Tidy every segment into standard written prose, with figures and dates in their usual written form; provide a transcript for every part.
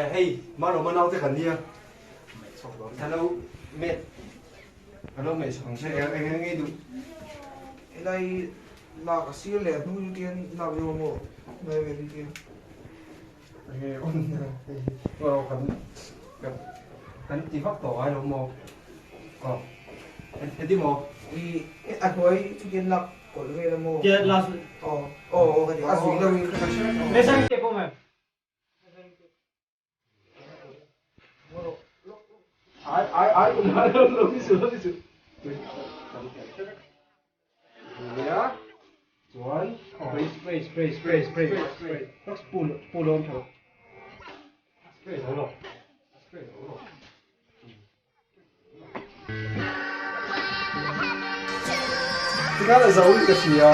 Hei, Malawma naute kan nia. Hello, mate. Hello, mate. Ang che eng eng nge duh. Helai lak a sir leh a hnung chu tian lak deuh a maw hnai vel hi tian. Enge on hei aw kan kan kan ti vak tawh ngai lo maw aw heti maw. I a hnuai chu tian lak kawlh vel a maw. Tian lak aw aw aw ka ti a zui lo in ka hre vek a. Mesang te pawh mai. Ai ai ai ai lo lo ni su lo ni su. Nia chuan spray spray spray spray spray spoon spoon awm tho. Spray zo lo. Spray zo lo. Tikhan a zo in ka hria.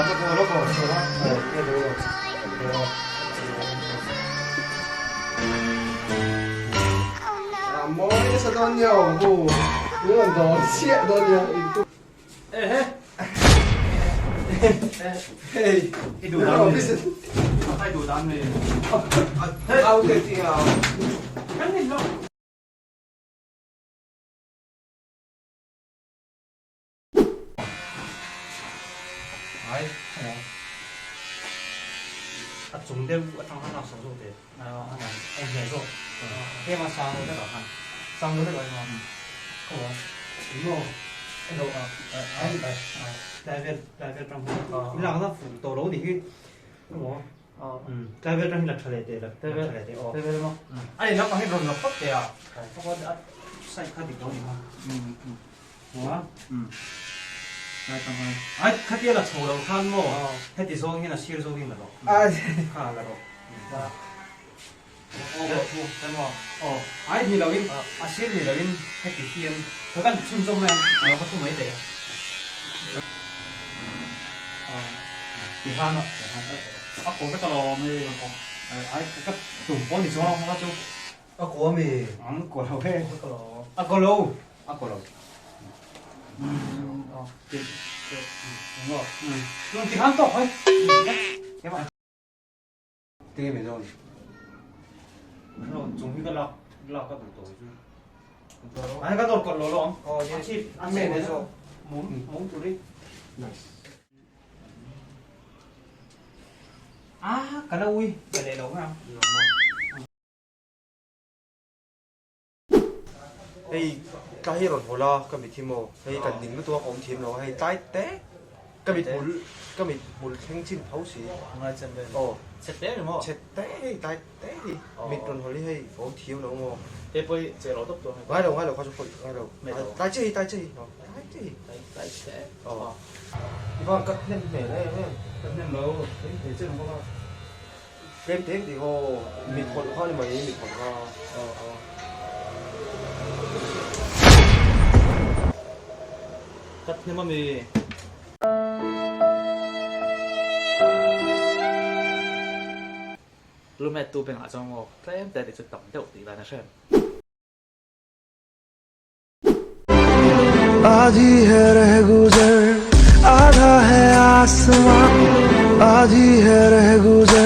A mawi nasa dawn nia aw hu. Min rawn dawn chiah dawn nia in tu. Hei. I duh dan ni. I duh dan ni. Au te tia. Kan ni lo. Ai. A chung deuh atang khan lak sak zawk teh a inhmeh zawk tlem a sang deuh ah khan sang deuh vek ah hian khaw a eng emaw tlai vel tlai vel tang khan i lak na fuh tawh lo nih hi emaw tlai vel tang hi la tha leh teh la tha leh teh aw a ni naupang hi rawn la phawt teh a side kha dik lo nih kha. Ai khatia la chho lo khan maw heti zawng hian a sir zawng in la rawh kha la rawh aw ai ni lo in a sir ni lo in heti hian ka kan chhun zawk mai ang a ka thu mai teh tihan a ko vek alawm hei ai ka tum pawh ni chuang lo kha chu A ko ami? An ko lo he. A ko lo. A ko lo. Tun ti khan tawk hoi. Tinge mai dawn? No, chung hi ka lak lak ka duh tawh chu. Ai ka dawr kawt lo lo ang. Aw, a chip a men e zawk. Mum mum turi. Nice. Ah, ka la ui. Ka leh lo nga. Hei ka hei rawn hawl a ka mit hi maw hei kan ning lutuk a ka awm thiam lo a hei tlai te ka mit hmul ka mit hmul thleng chin tho si aw chhe te hei tlai te hi mit rawn hawl hi hei ka awm thiam lo maw ngai lo ngai lo kha chu khawih ngai lo tlai chiah hi tlai chiah hi tlai chiah hi aw i van cut hnem hmel em em. Tlem tlem tih haw mit hawlh kha a ni mai mit hawlh kha. Cut hnem ami. Lumet tu bengah chuan maw tlem te tih chu tam deuh tih dan a hrem. Aadhi hai reh guzar aadha hai aasmaan aadhi hai reh guzar.